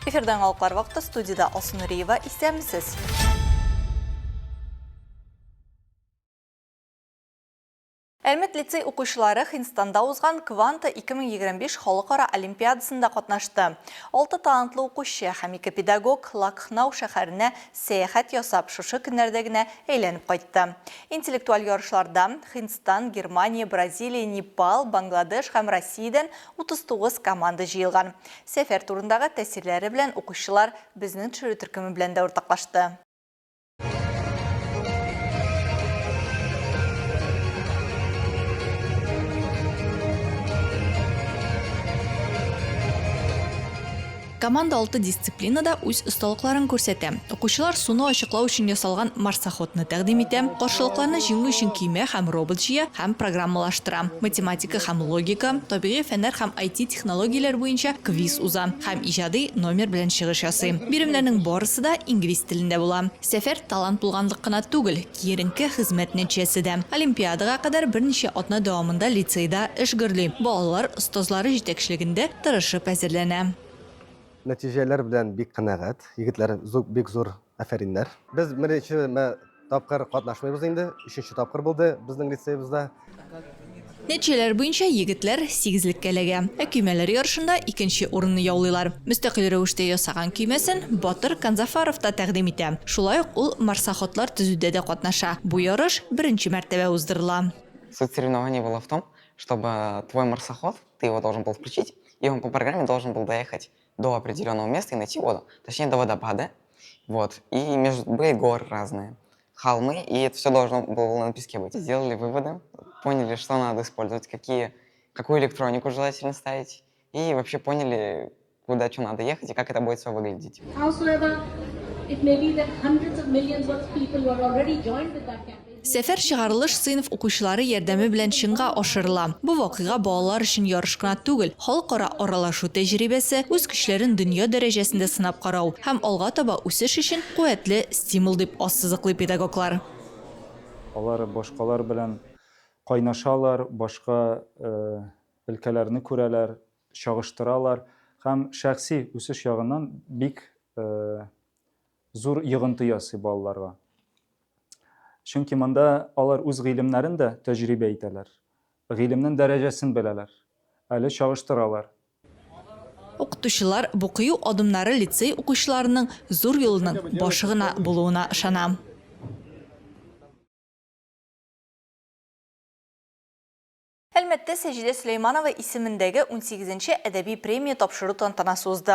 Эфирда яңалыклар вакыты студиядә Алсу Нуриева. Исәнмесез! Әлмәт лицей укучылары Һиндстанда узган Кванта 2025 халыкара олимпиадасында катнашты. Алты талантлы укучы һәм ике педагог Лакхнау шәһәренә сәяхәт ясап, шушы көннәрдә генә әйләнеп кайтты. Интеллектуаль ярышларда Һиндстан, Германия, Бразилия, Непал, Бангладеш һәм Россиядән 39 команда җыелган. Сәфәр турындагы тәэсирләре белән укучылар безнең төшерү төркеме белән дә уртаклашты. Команда алты дисциплинада үз осталыкларын күрсәтә. Укучылар суны ачыклау өчен ясалган марсоходны тәкъдим итә, каршылыкларны җиңү өчен көймә һәм робот җыя һәм программалаштыра, математика һәм логика, табигый фәннәр һәм IT-технологияләр буенча квиз уза һәм иҗади номер белән чыгыш ясый. Биремнәрнең барысы да инглиз телендә була. Сәфәр талант булганлык кына түгел, киеренке хезмәт нәтиҗәсе дә. Олимпиадага кадәр берничә атна дәвамында лицейда эш гөрли. Балалар остазлары җитәкчелегендә тырышып әзерләнә. Нәтиҗәләр белән бик канәгать. Егетләр бик зур афәриннәр. Без беренче тапкыр катнашмыйбыз инде, өченче тапкыр булды безнең лицеебызда. Нәтиҗәләр буенча егетләр сигезлеккә эләгә, ә көймәләр ярышында икенче урынны яулыйлар. Мөстәкыйль рәвештә ясаган көймәсен Батыр Канзафаров та тәкъдим итә. Шулай ук ул марсоходлар төзүдә дә катнаша. Бу ярыш беренче мәртәбә уздырыла. Суть соревнований была в том, чтобы твой марсоход, ты его должен был включить, и он по программе должен был доехать до определенного места и найти воду, точнее до водопада. Вот. И между были горы разные, холмы, и это все должно было на песке быть. Сделали выводы, поняли, что надо использовать, какие, какую электронику желательно ставить, и вообще поняли, куда что надо ехать и как это будет все выглядеть. Howsoever, it may be that hundreds of millions of people who are already joined with that campaign. Сәфәр чыгарылыш сыйныф укучылары ярдәме белән чынга ашырыла. Бу вакыйга балалар өчен ярыш кына түгел, халыкара аралашу тәҗрибәсе, үз көчләрен дөнья дәрәҗәсендә сынап карау һәм алга таба үсеш өчен куәтле стимул, дип ассызыклый педагоглар. Алар башкалар белән кайнашалар, башка өлкәләрне күрәләр, чагыштыралар һәм шәхси үсеш ягыннан бик зур йогынты ясый балаларга. Чөнки монда алар үз гыйлемнәрен дә тәҗрибә итәләр, гыйлемнең дәрәҗәсен беләләр, әле чагыштыралар. Укытучылар бу кыю адымнары лицей укучыларының зур юлының башы гына булуына ышана. Әлмәттә Саҗидә Сөләйманова исемендәге унсигезенче әдәби премия тапшыру тантанасы узды.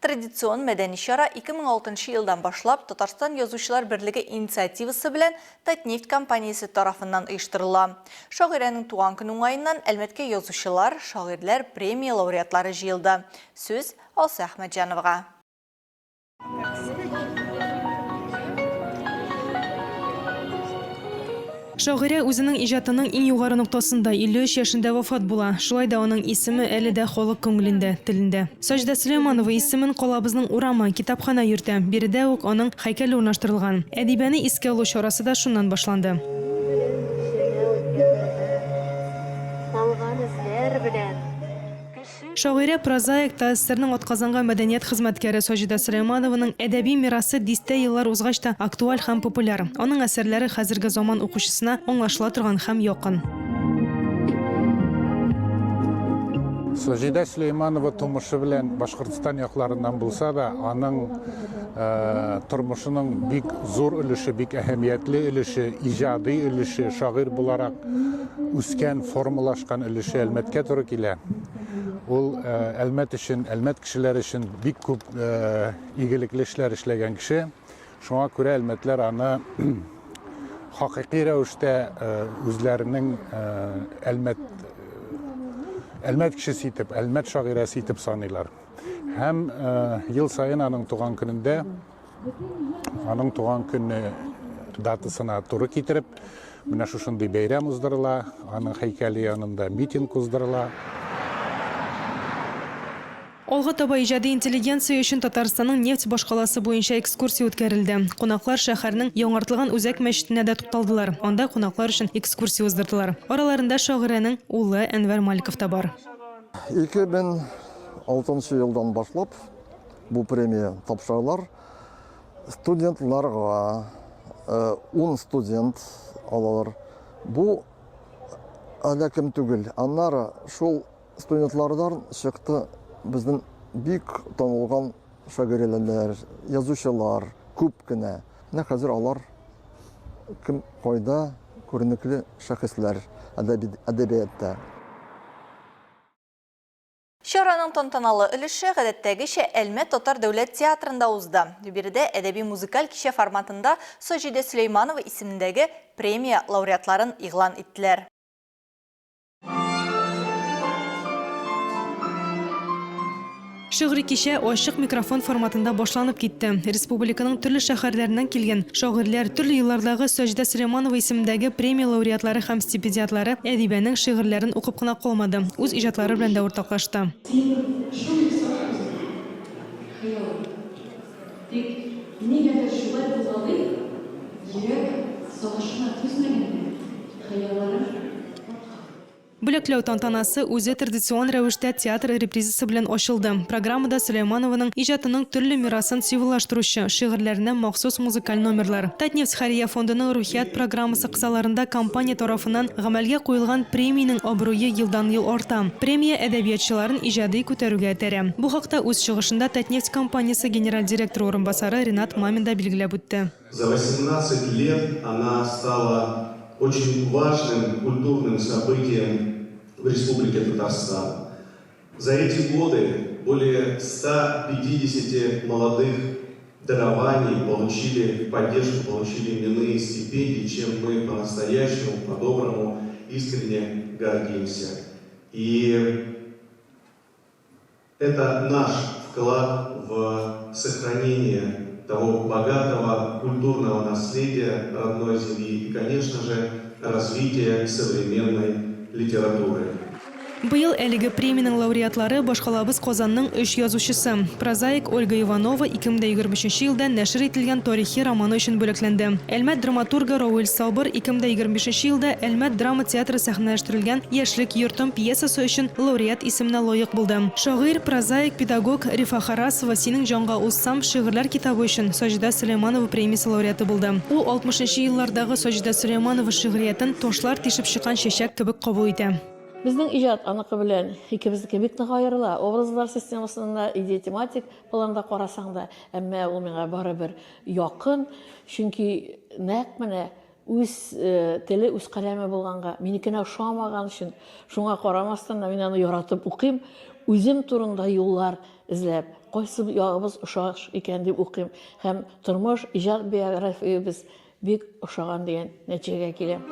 Традицион мәдәни чара 2006 нчы елдан башлап Татарстан Язучылар берлеге инициативасы белән Татнефть компаниясе тарафыннан оештырыла. Шагыйрәнең туган көне уңаеннан Әлмәткә язучылар, шагыйрьләр, премия лауреатлары җыелды. Сүз Алсу Әхмәтҗановага. Шагыйрә үзенең иҗатының иң югары ноктасында, 53 яшендә вафат була. Шулай да аның исеме әле дә халык күңелендә, телендә. Саҗидә Сөләйманова исемен калабызның урамы, китапханә йөртә. Биредә үк аның һәйкәле урнаштырылган. Әдибәне искә алу чарасы да шуннан башланды. Калган эзләр белән. Шагыйрә, прозаик, ТАССРның атказанган мәдәният хезмәткәре Саҗидә Сөләйманованың әдәби мирасы дистә еллар узгач та актуаль һәм популяр. Аның әсәрләре хәзерге заман укучысына аңлашыла торган һәм якын. Саҗидә Сөләйманова тумышы белән Башкортстан якларыннан булса да, аның тормышының бик зур өлеше, бик әһәмиятле өлеше, иҗади өлеше, шагыйрь буларак үскән, формалашкан өлеше Әлмәткә туры килә. Ул э, Әлмәт өчен, Әлмәт кешеләре өчен бик күп э, игелекле эшләр эшләгән кеше. Шуңа күрә әлмәтләр аны хакыйкый рәвештә э, үзләренең Әлмәт Әлмәт кешесе итеп, Әлмәт шагыйрәсе итеп саныйлар. Һәм ел саен аның туган көнендә Аның туган көне датасына туры китереп, менә шушындый бәйрәм уздырыла, аның һәйкәле янында митинг уздырыла. Алга таба иҗади интеллигенция өчен Татарстанның нефть башкаласы буенча экскурсия үткәрелде. Кунаклар шәһәрнең яңартылган үзәк мәчетенә дә тукталдылар. Анда кунаклар өчен экскурсия уздырдылар. Араларында шагыйрәнең улы Әнвәр Маликов та бар. 2006 елдан башлап. Бу премия тапшыралар студентларга. 10 студент алалар. Бу әллә кем түгел. Аннары шул студентлардан чыкты безнең бик танылган шагыйрьләр, язучылар күп кенә. Менә хәзер алар кем кайда күренекле шәхесләр әдәбиятта. Чараның тантаналы өлеше, гадәттәгечә, Әлмәт татар дәүләт театрында узды. Биредә әдәби-музыкаль кичә форматында Саҗидә Сөләйманова исемендәге премия лауреатларын игълан иттеләр. Шигъри кичә ачык микрофон форматында башланып китте. Республиканың төрле шәһәрләреннән килгән шагыйрьләр, төрле еллардагы Саҗидә Сөләйманова исемендәге премия лауреатлары һәм стипендиатлары әдибәнең шигырьләрен укып кына калмады, үз иҗатлары белән дә уртаклашты. Син шундый саф үзең, хыялым. Тик нигәдер шулай булгалый, йөрәк сагышына түзмәгәндә, хыялларым таркалый. Бүләкләү тантанасы үзе традицион рәвештә театр репризасы белән ачылды. Программада Сөләйманованың иҗатының төрле мирасын символлаштыручы шигырьләренә махсус музыкаль номерлар. Татнефть хәйрия фондының Рухият программасы кысаларында компания тарафыннан гамәлгә куелган премиянең абруе елдан-ел арта. Премия әдәбиятчыларын иҗади күтәрүгә этәрә. Бу хакта үз чыгышында Татнефть компаниясе генераль директоры урынбасары Ренат Мамин да билгеләп үтте. За 18 лет она стала очень важным культурным событием в Республике Татарстан. За эти годы более 150 молодых дарований получили поддержку, получили именные стипендии, чем мы по-настоящему, по-доброму, искренне гордимся. И это наш вклад в сохранение того богатого культурного наследия родной земли и, конечно же, развитие современной литературы. Быел әлеге премиянең лауреатлары башкалабыз Казанның өч язучысы. Прозаик Ольга Иванова 2023 елда нәшер ителгән тарихи романы өчен бүләкләнде. Әлмәт драматургы Рауил Сабыр 2025 елда Әлмәт драма театры сәхнәләштерелгән Яшьлек йортым пьесасы өчен лауреат исеменә лаек булды. Шагыйрь, прозаик, педагог Рифа Харасова Синең җанга узсам шигырьләр китабы өчен Саҗидә Сөләйманова премиясе лауреаты булды. Ул 60 нчы еллардагы Саҗидә Сөләйманова шигъриятен ташлар тишеп чыккан чәчәк кебек кабул итә. Безнең иҗат аныкы белән икебезнеке бик нык аерыла. Образлар системасын да, идея-тематик планда карасаң да, әмма ул миңа барыбер якын, чөнки нәкъ менә үз теле, үз каләме булганга, минекенә ошамаган өчен, шуңа карамастан да мин аны яратып укыйм, үзем турында юллар эзләп, кайсы ягыбыз ошаш икән дип укыйм. Һәм тормыш, иҗат биографиябез бик ошаган дигән нәтиҗәгә киләм.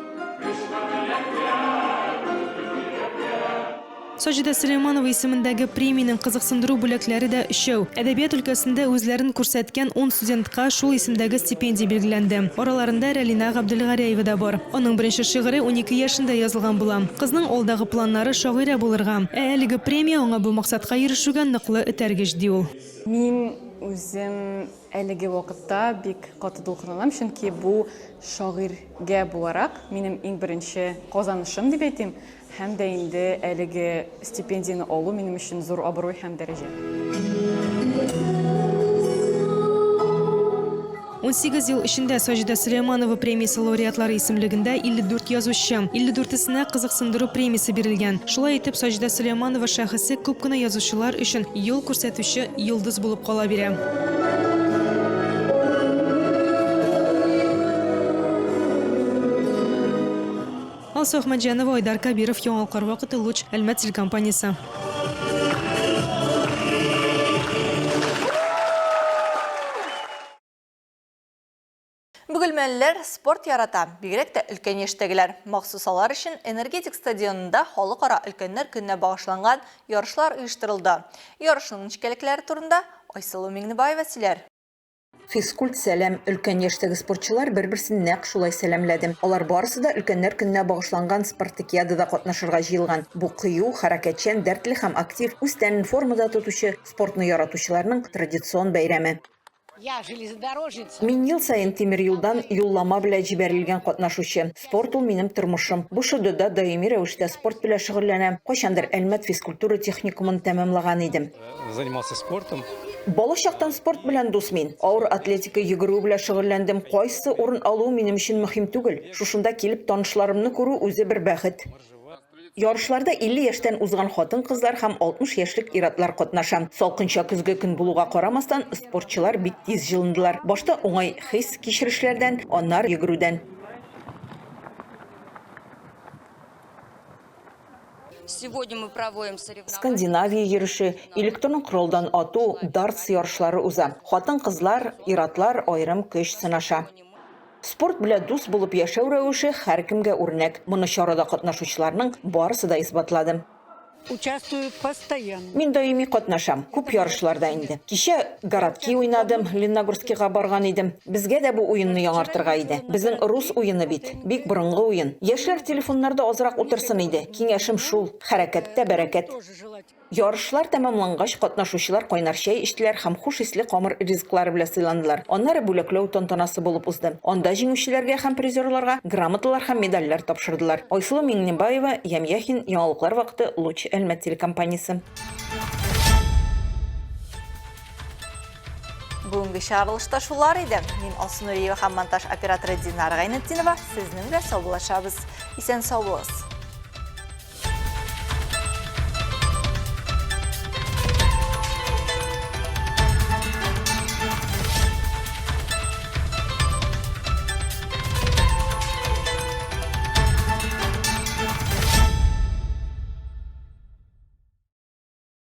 Саҗидә Сөләйманова исемендәге премиянең кызыксындыру бүләкләре дә өчәү. Әдәбият өлкәсендә үзләрен күрсәткән ун студентка шул исемдәге стипендия билгеләнде. Араларында Рәлинә Габделгәрәева да бар. Аның беренче шигыре 12 яшендә язылган була. Кызның алдагы планнары, шагыйрә булырга. Ә әлеге премия аңа бу максатка ирешүгә ныклы этәргеч, ди ул. Мин үзем Әлеге вакытта бик каты дулкынланам, чөнки бу шагыйрьгә буларак минем иң беренче казанышым дип әйтим, һәм дә инде әлеге стипендияне алу минем өчен зур абруй һәм дәрәҗә. 18 ел эчендә Саҗидә Сөләйманова премиясе лауреатлары исемлегендә 54 язучы, 54-сенә кызыксындыру премиясе бирелгән. Шулай итеп, Саҗидә Сөләйманова шәхесе күп кенә язучылар өчен юл күрсәтүче йолдыз булып кала бирә. Алсу Әхмәтҗанова, Айдар Кәбиров, Яңалыклар вакыты, Луч, Әлмәт телекомпаниясе. Бөгелмәлеләр спорт ярата, бигрәк тә өлкән яшьтәгеләр. Махсус алар өчен Энергетик стадионында Халыкара өлкәннәр көненә багышланган ярышлар оештырылды. Ярышның нечкәлекләре турында Айсылу Миңнебаева сөйләр. Физкульт сәлам! Өлкән яшьтәге спортчылар бер-берсен нәкъ шулай сәламләде. Алар барысы да Өлкәннәр көненә багышланган спартакиадада катнашырга җыелган. Бу кыю, хәрәкәтчән, дәртле һәм актив, үз тәнен формада тотучы, спортны яратучыларның традицион бәйрәме. Мин ел саен тимер юлдан юллама белән җибәрелгән катнашучы. Спорт ул минем тормышым. Бу ШДда даими рәвештә спорт белән шөгыльләнәм. Кайчандыр Әлмәт физкультура техникумын тәмамлаган идем. Занимался спортом. Балачактан спорт белән дус мин. Авыр атлетика йөгерү белән шөгыльләндем. Кайсы урын алу минем өчен мөһим түгел. Шушында килеп танышларымны күрү үзе бер бәхет. Ярышларда 50 яшьтән узган хатын-кызлар һәм 60 яшьлек ир-атлар катнаша. Салкынча көзге көн булуга карамастан, спортчылар бик тиз җылындылар. Башта уңай хис-кичерешләрдән, аннары йөгерүдән. Скандинавия йөреше, электрон коралдан ату, дартс ярышлары уза. Хатын-кызлар, ир-атлар аерым көч сынаша. Спорт белән дус булып яшәү рәвеше һәркемгә үрнәк. Моны чарада катнашучыларның барысы да исбатлады. Участвую постоянно. Мин даими катнашам, күп ярышларда инде. Кичә городки уйнадым, Ленногорскига барган идем. Безгә дә бу уенны яңартырга иде. Безнең рус уены бит, бик борынгы уен. Яшьләр телефоннарда азрак утырсын иде. Киңәшем шул, хәрәкәттә бәрәкәт. Ярышлар тәмамлангач, катнашучылар кайнар чәй эчтеләр һәм хуш исле камыр ризыклары белән сыйландылар. Аннары бүләкләү тантанасы булып узды. Анда җиңүчеләргә һәм призерларга грамоталар һәм медальләр тапшырдылар. Айсылу Миңнебаева, Ямь Яхин, Яңалыклар вакыты, Луч Әлмәт телекомпаниясе. Бүгенге чыгарылышта шулар иде. Мин Алсу Нуриева һәм монтаж операторы Динара Гайнетдинова сезнең белән саубуллашабыз. Исән сау булыгыз.